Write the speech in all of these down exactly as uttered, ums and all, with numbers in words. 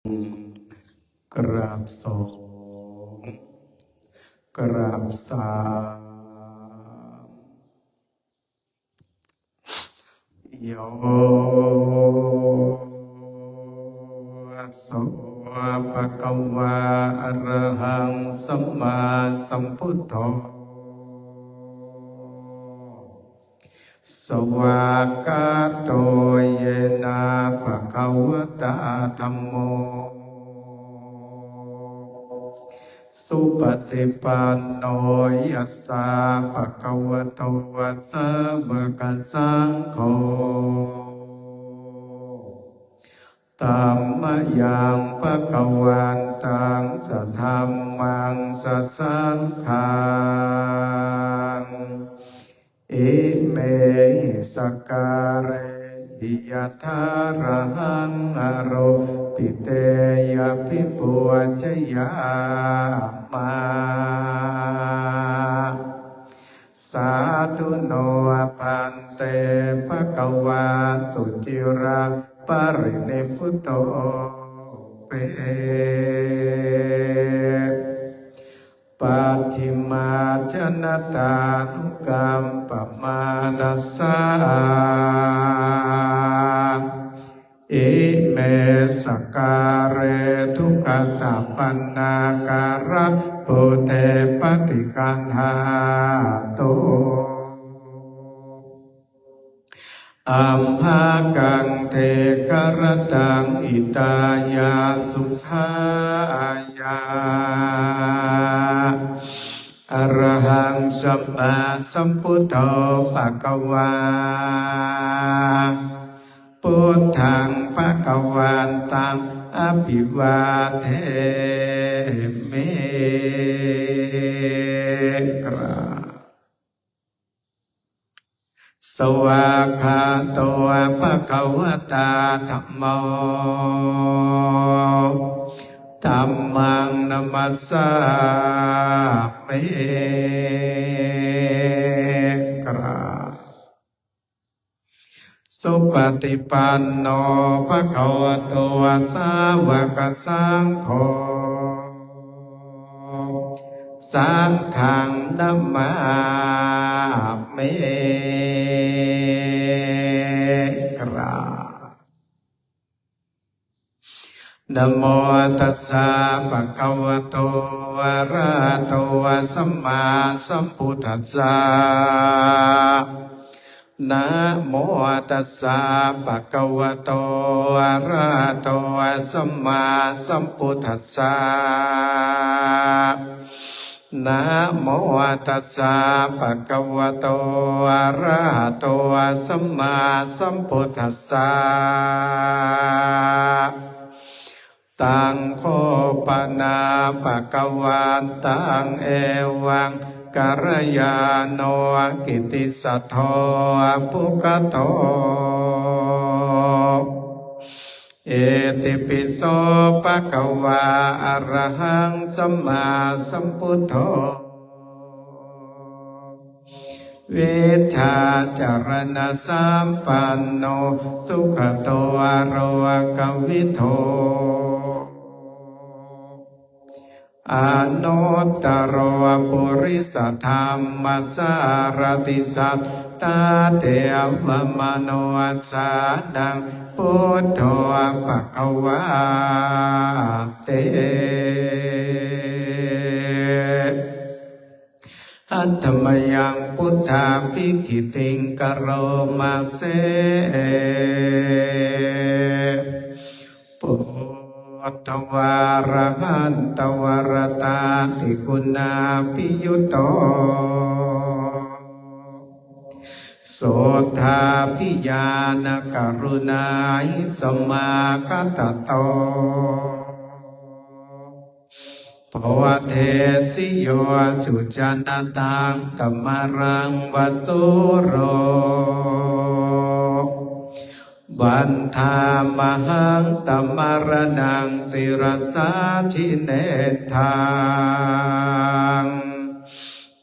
กราบสอง กราบสาม Yo so bhagavā arahaṃ sammāsambuddho, svākkhāto yena bhagavatā dhammo, supaṭipanno yassa bhagavato sāvakasaṅgho, tammayaṃ bhagavantaṃ sadhammaṃ sasaṅghaṃ, imehi sakkārehi yathārahaṃ āropitehi abhipūjayāma. Sādhu no bhante bhagavā suciraparinibbuto pe, pacchimājanatānukampamānasā, ime sakkāre duggatapaṇṇākārabhūte paṭiggaṇhātu, amhākaṃ dīgharattaṃ hitāya sukhāya. Arahaṃ sammāsambuddho bhagavā, buddhaṃ bhagavantaṃ abhivādemi. กราบ Svākkhāto bhagavatā dhammo, dhammaṃ namassāmi. กราบ Supaṭipanno bhagavato sāvakasaṅgho, saṅghaṃ namāmi. กราบ Namo tassa bhagavato arahato sammāsambuddhassa. Namo tassa bhagavato arahato sammāsambuddhassa. Namo tassa bhagavato arahato sammāsambuddhassa. Taṃ kho pana bhagavantaṃ evaṃ kalyāṇo kittisaddo puggato. Itipi so bhagavā arahaṃ sammāsambuddho, vijjācaraṇasampanno sugato lokavidū, anuttaro purisadammasārathi satthā devamanussānaṃ buddho bhagavāti. Handa mayaṃ buddhābhigītiṃ karoma se. Buddhavārahantavaratādiguṇā bhiyutto, suddhābhiñāṇakaruṇāhi samāgatatto, bodhesi yo sujanataṃ tamaraṃ va sūro, vandāmahaṃ tamaraṇaṃ sirasā jinendaṃ.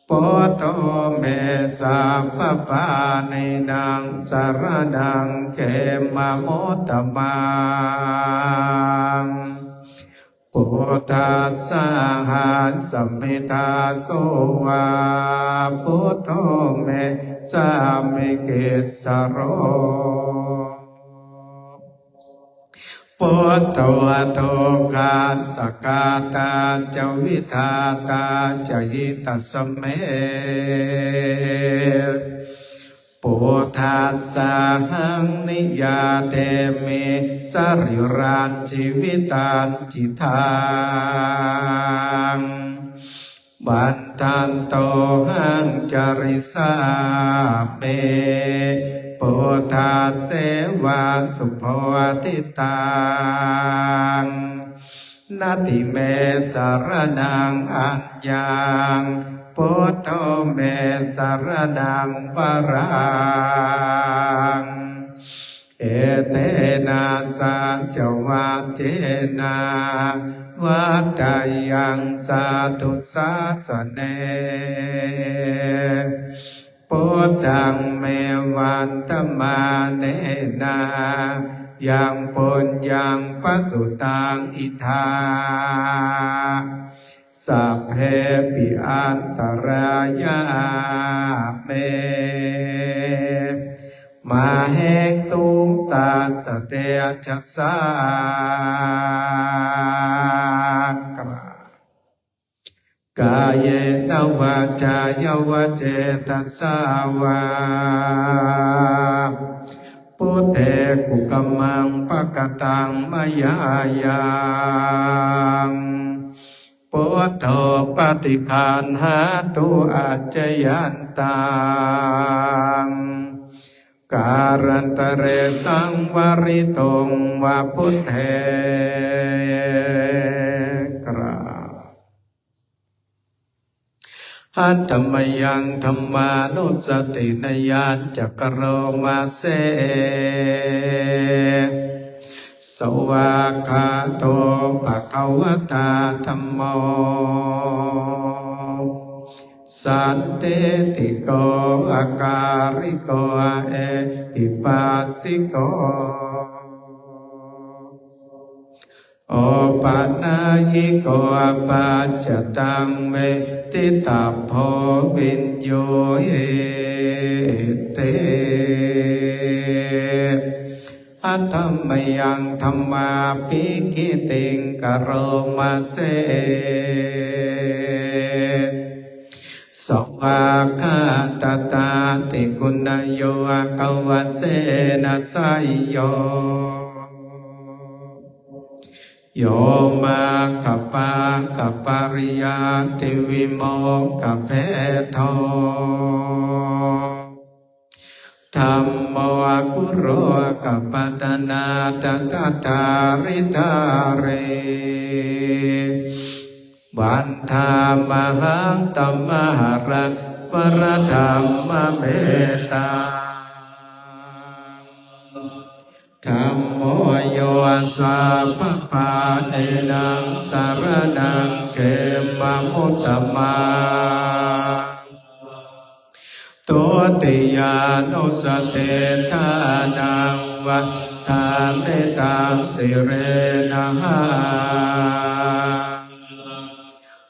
Buddho me sabbapāṇīnaṃ saraṇaṃ khemam uttamaṃ. Buddhassāhasmi dāso va, buddho me sāmikissaro. Buddho dukkhassa ghātā ca vidhātā ca hitassaṃ me. Buddhassāhaṃ niyyādemi sarīrañjīvitañcidaṃ. Vandantohaṃ carissāmi buddhasseva subodhitaṃ. Natthi me saraṇaṃ aññaṃ, buddho me saraṇaṃ varaṃ. Etena saccavajjena vaḍḍheyyaṃ satthu sāsane. Buddhaṃ me vandamānena yaṃ puññaṃ pasutaṃ idha, sabbepi antarāyā me māhesuṃ tassa tejasā. Kāyena vācāya va cetasā vā, buddhe kukammaṃ pakataṃ mayā yaṃ, buddho paṭiggaṇhatu accayantaṃ, kālantare saṃvarituṃ va buddhe. กราบ Handa mayaṃ dhammānussatinayañca karoma se. Svākkhāto bhagavatā dhammo, sandiṭṭhiko akāliko ehipassiko, opanayiko paccattaṃ veditabbo viññūhīti. Handa mayaṃ dhammābhigītiṃ karoma se. Svākkhātatādiguṇayogavasena seyyo, yo maggapākapariyattivimokkhabhedo, dhammo kulokapatanā tadadhāridhārī, vandāmahaṃ tamaharaṃ varadhammametaṃ. Dhammo yo sabbapāṇīnaṃ saraṇaṃ khemamuttamaṃ. Dutiyānussatiṭṭhānaṃ vandāmi taṃ sirenahaṃ.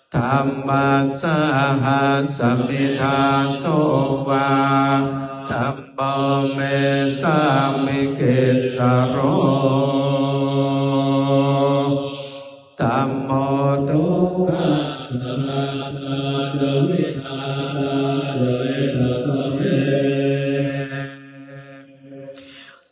Dhammassāhasmi dāso va, dhammo me sāmikissaro. Dhammo dukkhassa ghātā ca vidhātā ca hitassaṃ me.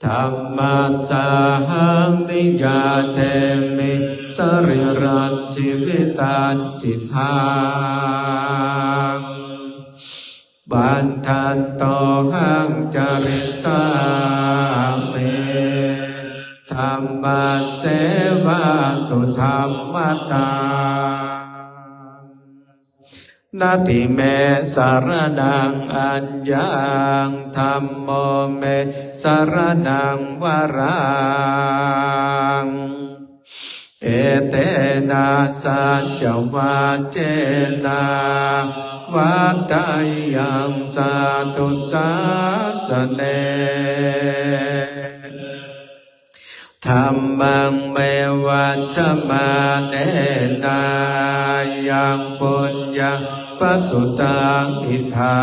Dhammassāhaṃ niyyādemi sarīrañjīvitañcidaṃ. Vandantohaṃ carissāmi dhammasseva sudhammataṃ. Natthi me saraṇaṃ aññaṃ, dhammo me saraṇaṃ varaṃ. Etena saccavajjena vaḍḍheyyaṃ satthu sāsane. Dhammaṃ me vandamānena yaṃ puññaṃ pasutaṃ idha,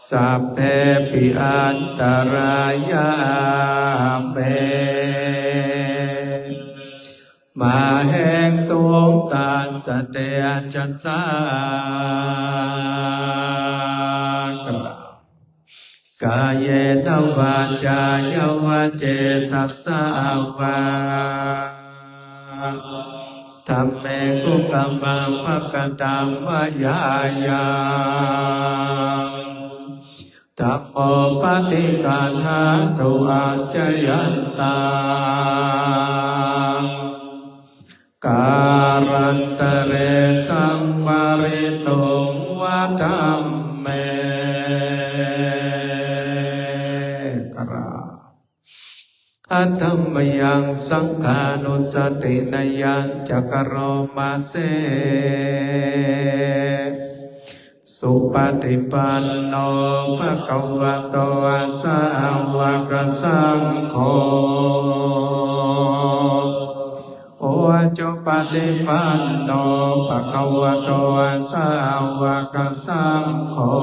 sabbepi antarāyā me māhesuṃ tassa tejasā. Kāyena vācāya va cetasā vā, dhamme kukammaṃ pakataṃ mayā yaṃ, dhammo paṭiggaṇhatu accayantaṃ, kālantare saṃvarituṃ va dhamme. Handa mayaṃ saṅghānussatinayañca karoma se. Supaṭipanno bhagavato sāvakasaṅgho, ujupaṭipanno bhagavato sāvakasaṅgho,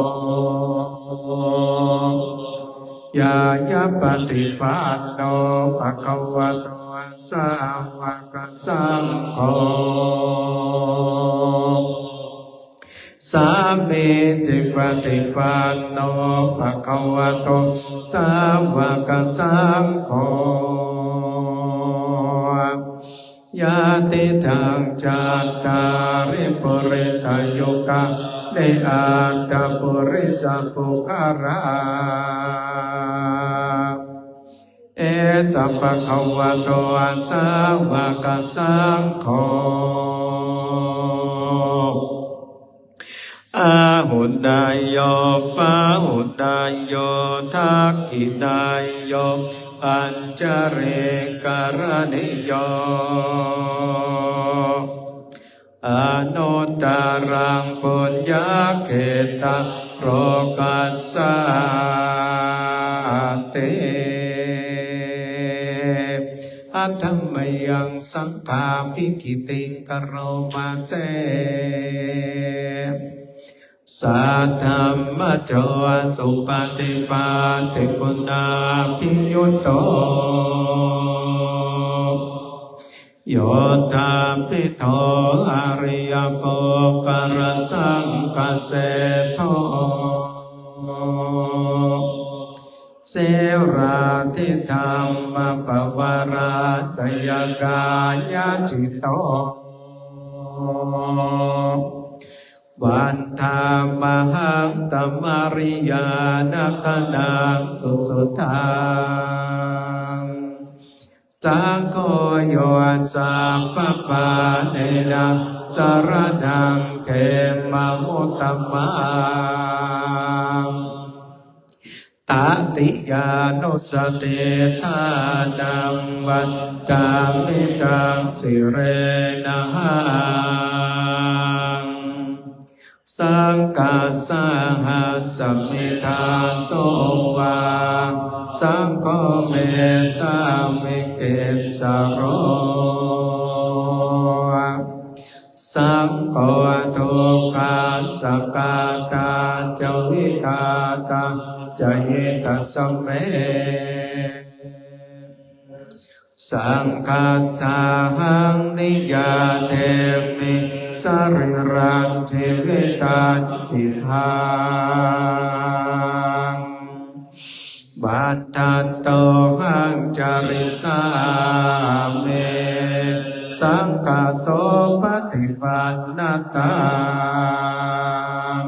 ñāyapaṭipanno bhagavato sāvakasaṅgho, sāmīcipaṭipanno bhagavato sāvakasaṅgho, yadidaṃ cattāri purisayugāni aṭṭha purisapuggalā, esa bhagavato sāvakasaṅgho, āhuneyyo pāhuneyyo dakkhiṇeyyo añjalikaraṇīyo, anuttaraṃ puññakkhettaṃ lokassāti. Handa mayaṃ saṅghābhigītiṃ karoma se. Saddhammajo supaṭipattiguṇābhiyutto, yoṭṭhābbidho ariyapuggalasaṅghaseṭṭho, sīlādidhammapavarāsayakāyacitto, vandāmahaṃ tamariyāna gaṇaṃ susuddhaṃ. Saṅgho yo sabbapāṇīnaṃ saraṇaṃ khemamuttamaṃ, tatiyānussatiṭṭhānaṃ vandāmi taṃ sirenahaṃ. Saṅghassāhasmi dāso va, saṅgho me sāmikissaro. Saṅgho dukkhassa ghātā ca vidhātā ca hitassa me. Saṅghassāhaṃ niyyādemi sarīrañjīvitañcidaṃ. Vandantohaṃ carissāmi saṅghassopaṭipannataṃ.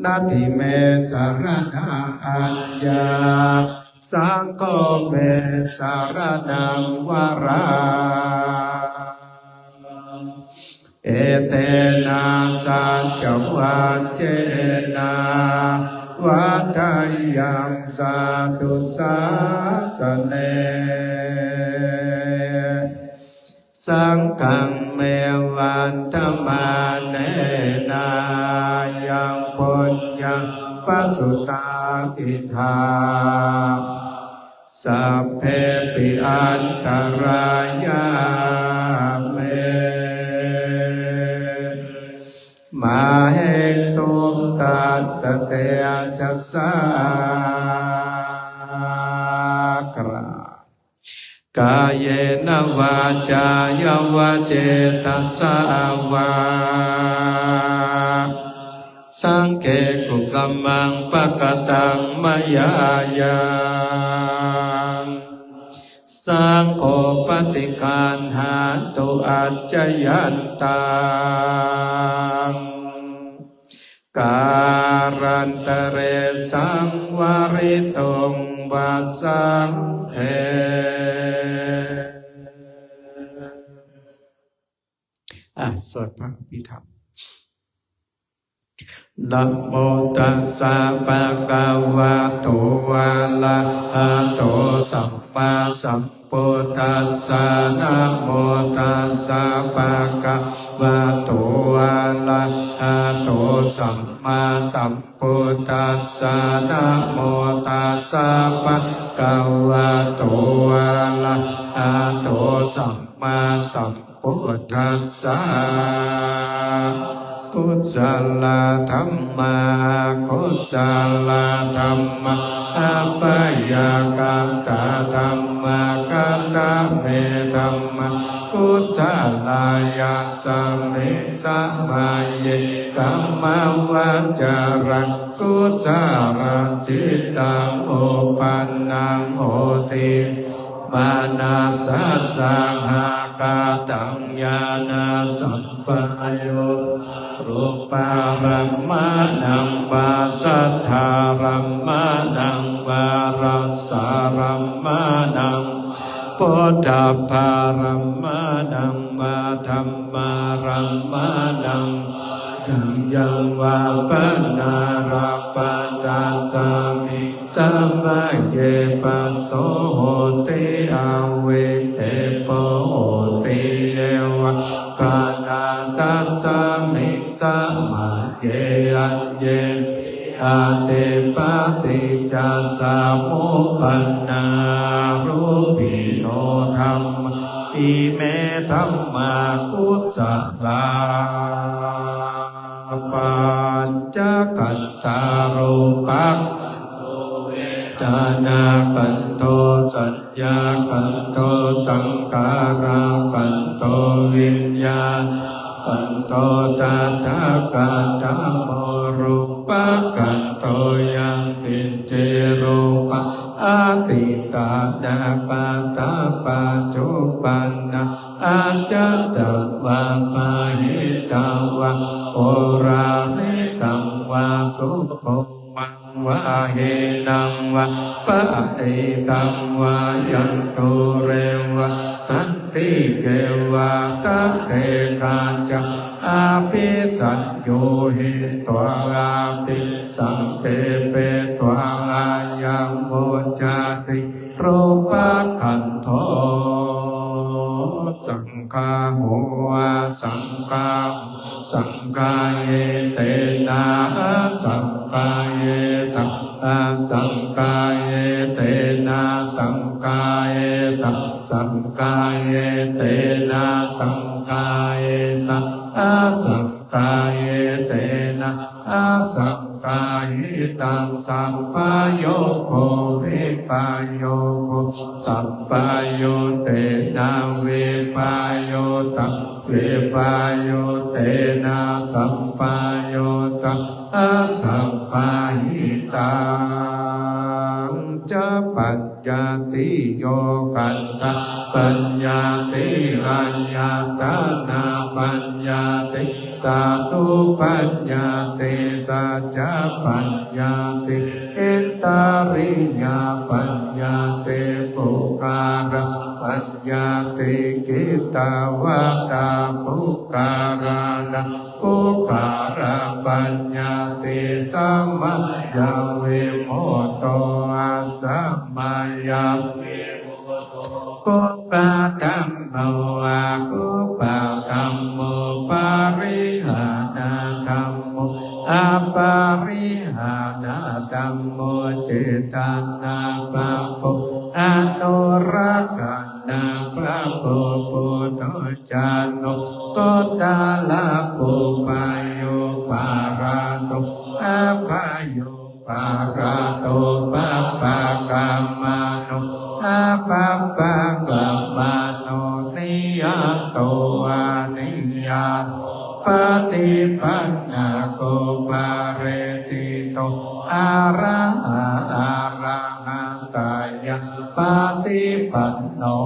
Natthi me saraṇaṃ aññaṃ, saṅgho me saraṇaṃ varaṃ. Etena saccavajjena vaḍḍheyyaṃ satthu sāsane. Saṅghaṃ me vandamānena yaṃ puññaṃ pasutaṃ idha, sabbepi antarāyā me māhesuṃ tassa tejasā. กราบ Kāyena vācāya va cetasā vā, saṅghe kukammaṃ pakataṃ mayā yaṃ, saṅgho paṭiggaṇhatu accayantaṃ, kālantare saṃvarituṃ va saṅghe. อ่ะ สวดพระอภิธรรม Namo tassa bhagavato arahato sammāsambuddhassa. Namo tassa bhagavato arahato sammāsambuddhassa. Namo tassa bhagavato arahato sammāsambuddhassa. Kusalā dhammā, akusalā dhammā, abyākatā dhammā. Katame dhammā kusalā? Yasmiṃ samaye kammaṃ vācāraṃ kusalaṃ cittaṃ uppannaṃ hoti, manasā sahagatā ñāṇasampayuttā rūpārammaṇaṃ vā saddārammaṇaṃ vā rasārammaṇaṃ, phoṭṭhabbārammaṇaṃ vā dhammārammaṇaṃ, yaṃ yaṃ vā panārabbha, tasmiṃ samaye phasso hoti, avikkhepo hoti, ye vā panā tasmiṃ samaye aññepi atthi paṭiccasamuppannā rūpino dhammā, ime dhammā kusalā. Pañcakkhandhā rūpakkhandho vedanākkhandho saññākkhandho saṅkhārakkhandho viññāṇakkhandho. Tathāgatamo rūpakkhandho, yaṅkiñci rūpaṃ atītānāgatapaccuppannaṃ ajjhattaṃ vā bahiddhā vā oḷārikaṃ vā sukhumaṃ vā hīnaṃ vā paṇītaṃ vā yaṃ dūre vā santike vā tathekajjhaṃ abhisaññūhitvā abhisaṅkhipitvā ayaṃ vuccati rūpakkhandho. Saṅgaho asaṅgaho saṅgāyetena asaṅgāyetvā asaṅgāyetena saṅgāyetvā saṅgāyetena saṅgāyetvā asaṅgāyetena asaṅgāyetvā sampayogo vippayogo sampayuttena vippayuttaṃ vippayuttena sampayuttaṃ asaṅgāyitaṃ ca paññattiyo khandhā paññattiṃ āyatana paññattiṃ dhātu paññattiṃ sacca paññattiṃ indriya paññattiṃ puggalā paññattiṃ kittāvatā puggalānaṃ puggalāpaññatti. Samayavimutto asamayavimutto kuppadhammo akuppadhammo parihānadhammo aparihānadhammo cittānupagammo jano gotrabhū bhayūparato abhayūparato pāpaggammano apāpaggammano niyato aniyato paṭipannako phaleṭṭhito araha arahattāya paṭipanno.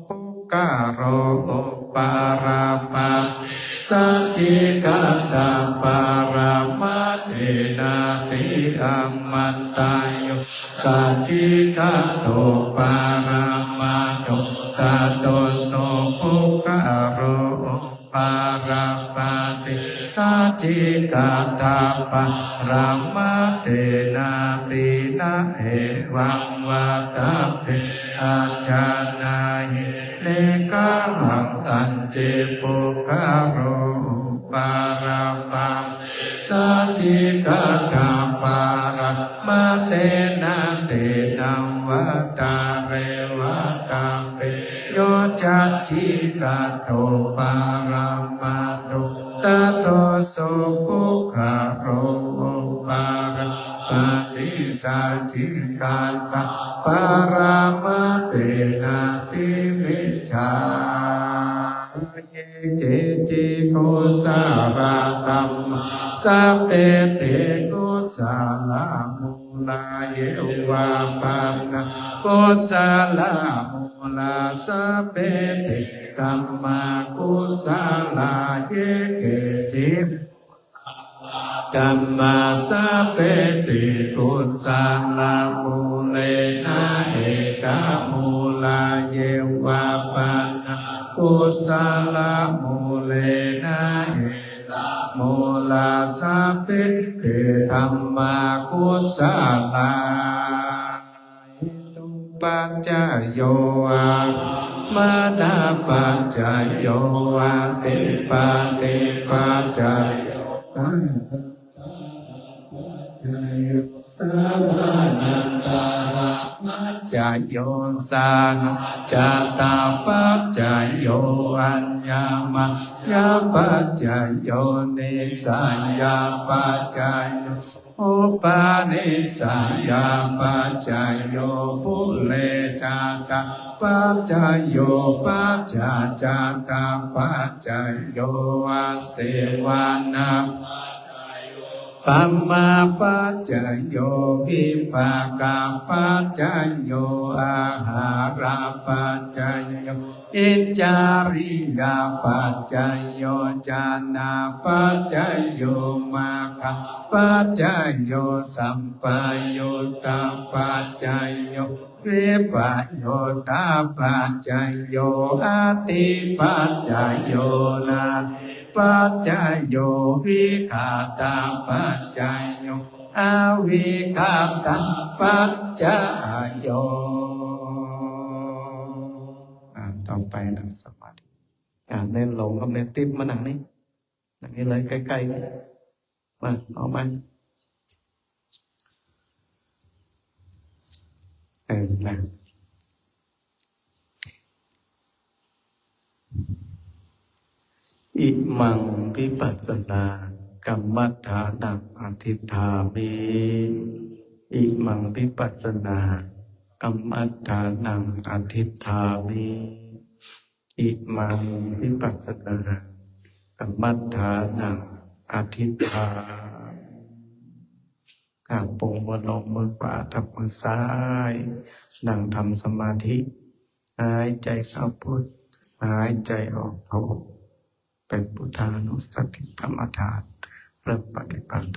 Puggalo upalabbhati sacchikaṭṭhaparamaṭṭhena tiṇhaṃ. Yo sacchikaṭṭho paramaṭṭho tato so puggalo upalabbhati sacchikaṭṭhaparamaṭṭhena tiṇhaṃ. Evaṃ vata bhe ajānāhi niggahaṃ. Tañce puggalo upalabbhati sacchikaṭṭhaparamaṭṭhena tiṇhaṃ vata re vata bhe. Yo sacchikaṭṭho paramaṭṭho tato so puggalo upalabbhati sacchikaṭṭhaparamaṭṭhena tividdhā. Ye keci kusalā dhammā sabbe te kusalamūlā. Ye vā pana kusalamūlā sabbe te dhammā kusalā. Ye keci dhammā sabbe te kusalamūlena ekamūlā. Ye vā pana kusalamūlena ekamūlā sabbe te dhammā kusalā. Hetupaccayo, ārammaṇapaccayo, adhipatipaccayo, paccayo, savanantarapaccayo, sahajātapaccayo, aññamaññapaccayo, nissayapaccayo, upanissayapaccayo, purejātapaccayo, pacchājātapaccayo, āsevanapaccayo, kammapaccayo, vipākapaccayo, āhārapaccayo, indriyapaccayo, jhānapaccayo, maggapaccayo, sampayuttapaccayo, vippayuttapaccayo, atthipaccayo, natthipaccayo, vigatapaccayo, avigatapaccayo. อ่า ต่อไปนั่งสมาธิ อ่า เน้นลงครับ เน้นติ๊บมานั่งนี่ นั่งนี่เลย ใกล้ๆ นี่ มา เอามา เออ นะ Imaṃ vipassanakammaṭṭhānaṃ adhiṭṭhāmi. Imaṃ vipassanakammaṭṭhānaṃ adhiṭṭhāmi. Imaṃ vipassanakammaṭṭhānaṃ adhiṭṭhāmi. อ่า ปรงหัวนม มือขวาทับมือซ้าย นั่งทำสมาธิ หายใจเข้าพุท หายใจออกโท เป็นพุทธานุสติกรรมฐาน เริ่มปฏิบัติ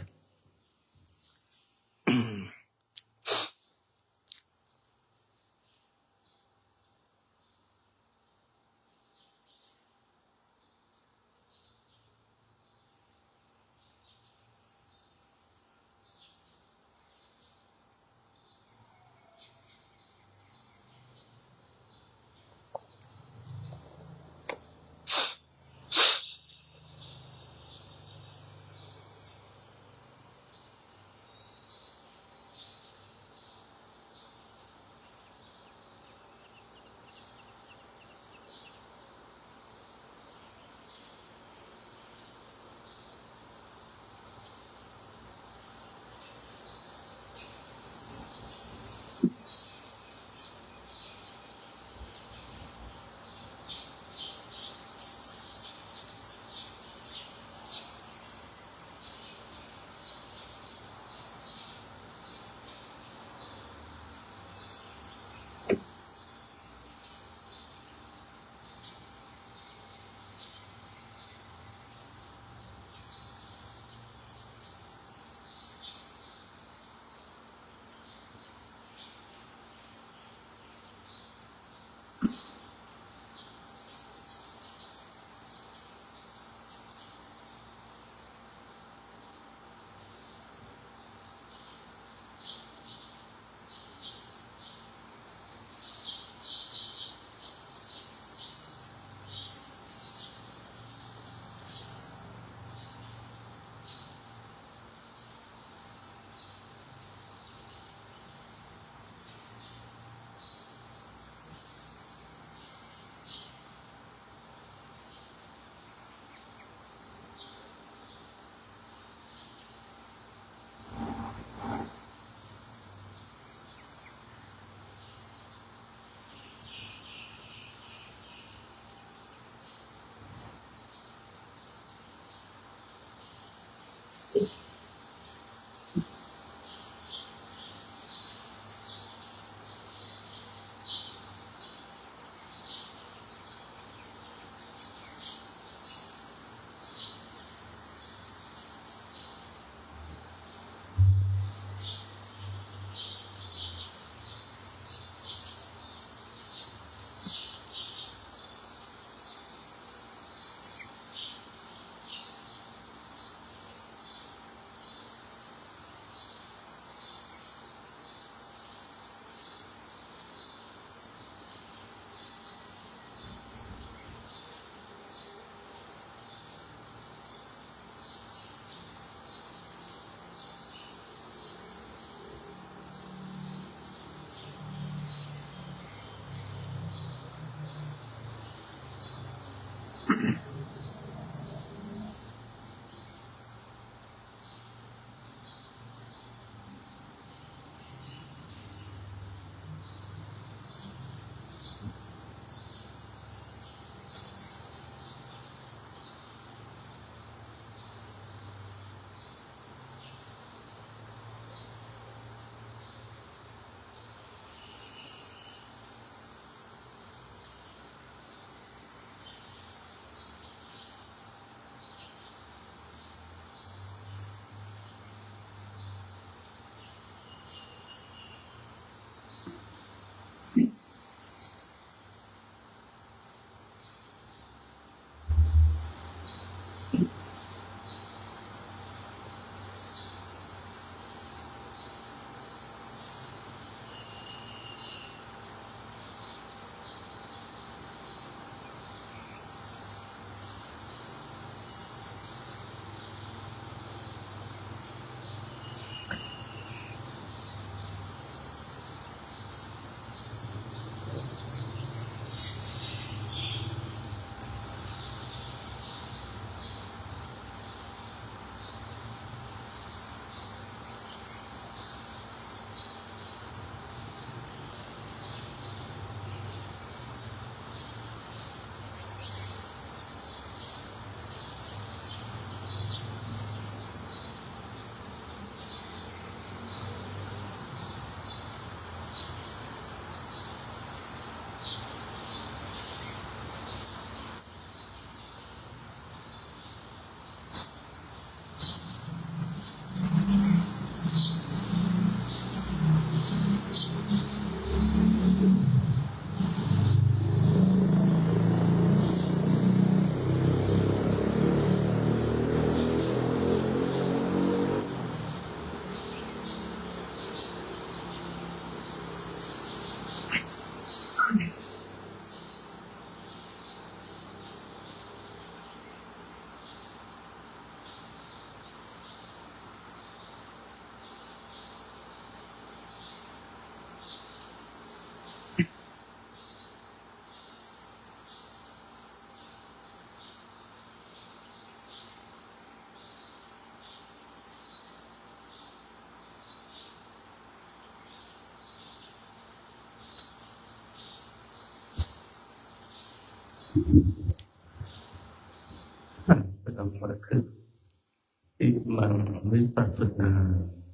Imaṃ vipassanā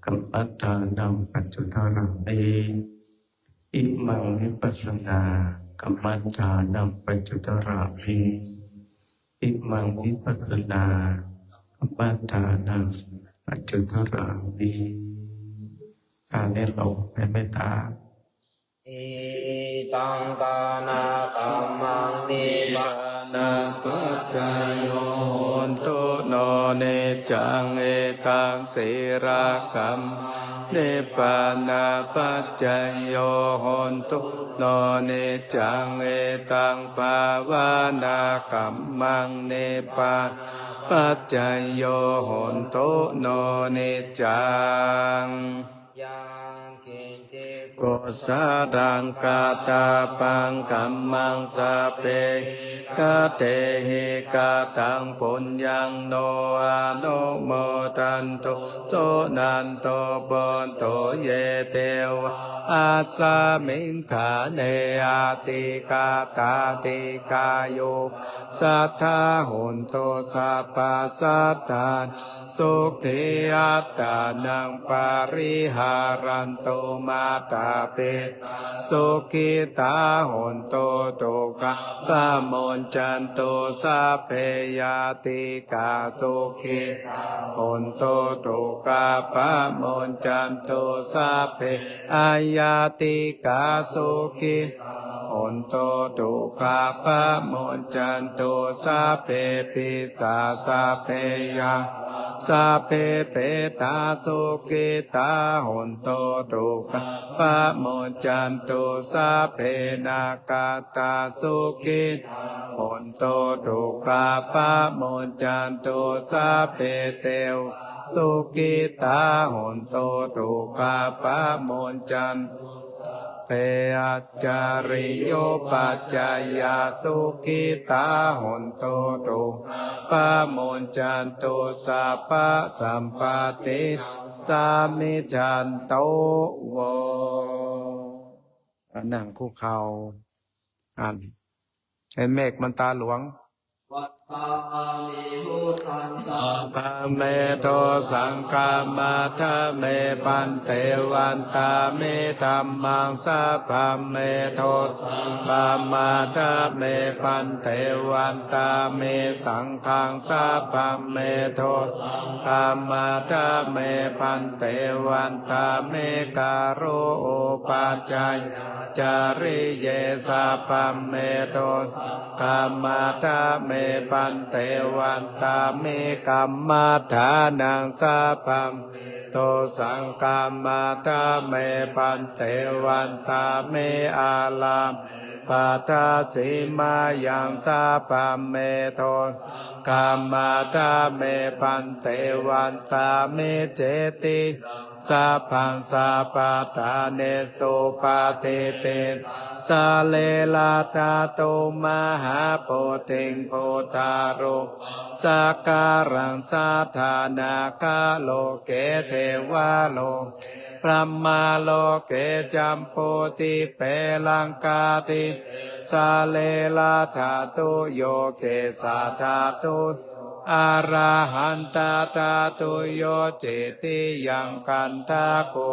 kammaṭṭhānaṃ paccuddharāmi. Imaṃ vipassanā kammaṭṭhānaṃ paccuddharāmi. Imaṃ vipassanā kammaṭṭhānaṃ paccuddharāmi. อ่า เน้นลง แผ่เมตตา Idaṃ dānakammaṃ nibbānapaccayo hotu no niccaṃ. Idaṃ sīlakammaṃ nibbānapaccayo hotu no niccaṃ. Idaṃ bhāvanākammaṃ nibbānapaccayo hotu no niccaṃ. Yaṃ kiñci kusalaṃ kattabbaṃ kammaṃ sabbehi katehi kataṃ puññaṃ no anumodantu suṇantu bhonto ye devā asmiṃ ṭhāne adhigatā dīghāyukā sadā hontu sabbasattānaṃ sukhī attānaṃ pariharantu. Mātā pitā sukhitā hontu dukkhā pamuñcantu sabbe ñātikā sukhitā hontu dukkhā pamuñcantu sabbe aññātikā sukhitā hontu dukkhā pamuñcantu sabbe pisā sabbe yā sabbe petā sukhitā hontu dukkhā pamuñcantu sabbe nakkhattā sukhitā hontu dukkhā pamuñcantu sabbe devā sukhitā hontu dukkhā pamuñcantu sabbe ācariyupajjhāyā sukhitā hontu dukkhā pamuñcantu sabbasampattīnaṃ samijjhantu vo. นั่งคุกเข่า อ่าน ให้เมฆมันตาหลวง Vandāmi buddhaṃ sabbaṃ me dosaṃ khamatha me bhante. Vandāmi dhammaṃ sabbaṃ me dosaṃ khamatha me bhante. Vandāmi saṅghaṃ sabbaṃ me dosaṃ khamatha me bhante. Vandāmi guru upajjhāyācariye sabbaṃ me dosaṃ khamatha me bhante. Vandāmi kammaṭṭhānaṃ sabbaṃ me dosaṃ khamatha me bhante. Vandāmi ārāme bhaddasīmāyaṃ sabbaṃ me dosaṃ khamatha me bhante. Vandāmi cetiyaṃ sabbaṃ sabbaṭṭhānesu paṭipitā sarīradhātu mahābodhiṃ buddharūpaṃ sakalaṃ sadā nāgaloke devaloke brahmaloke jambudīpe laṅkādīpe sarīradhātuyo kesādhātuyo arahantadhātuyo cetiyaṃ gandhago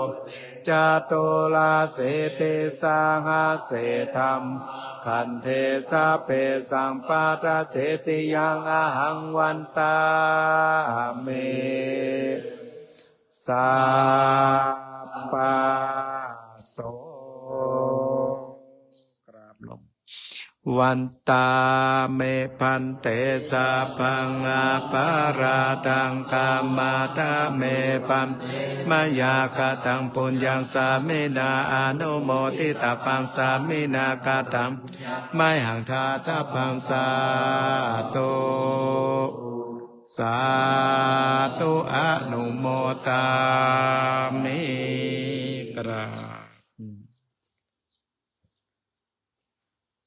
caturāsītisahassi dhammabhāge sabbesaṃ paṭicetiyaṃ ahaṃ vandāmi sabbaso. กราบลง Vandāmi bhante sabbaṃ aparādhaṃ khamatha me bhante. Mayā kataṃ puññaṃ sāminā anumoditabbaṃ, sāminā kataṃ puññaṃ mayhaṃ dātabbaṃ. Sādhu, sādhu, anumodāmi. กราบ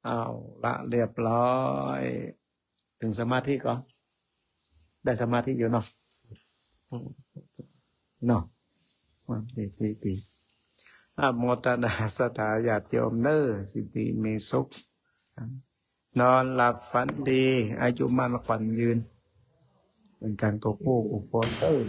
เอาละ เรียบร้อย ถึงสมาธิก่อน ได้สมาธิอยู่เนาะ เนาะ วันที่สี่ปี อนุโมทนา ศรัทธาญาติโยมเนอะ สิริมีสุข นอนหลับฝันดี อายุมั่นขวัญยืน เป็นการกู้กู้คนเอ้ย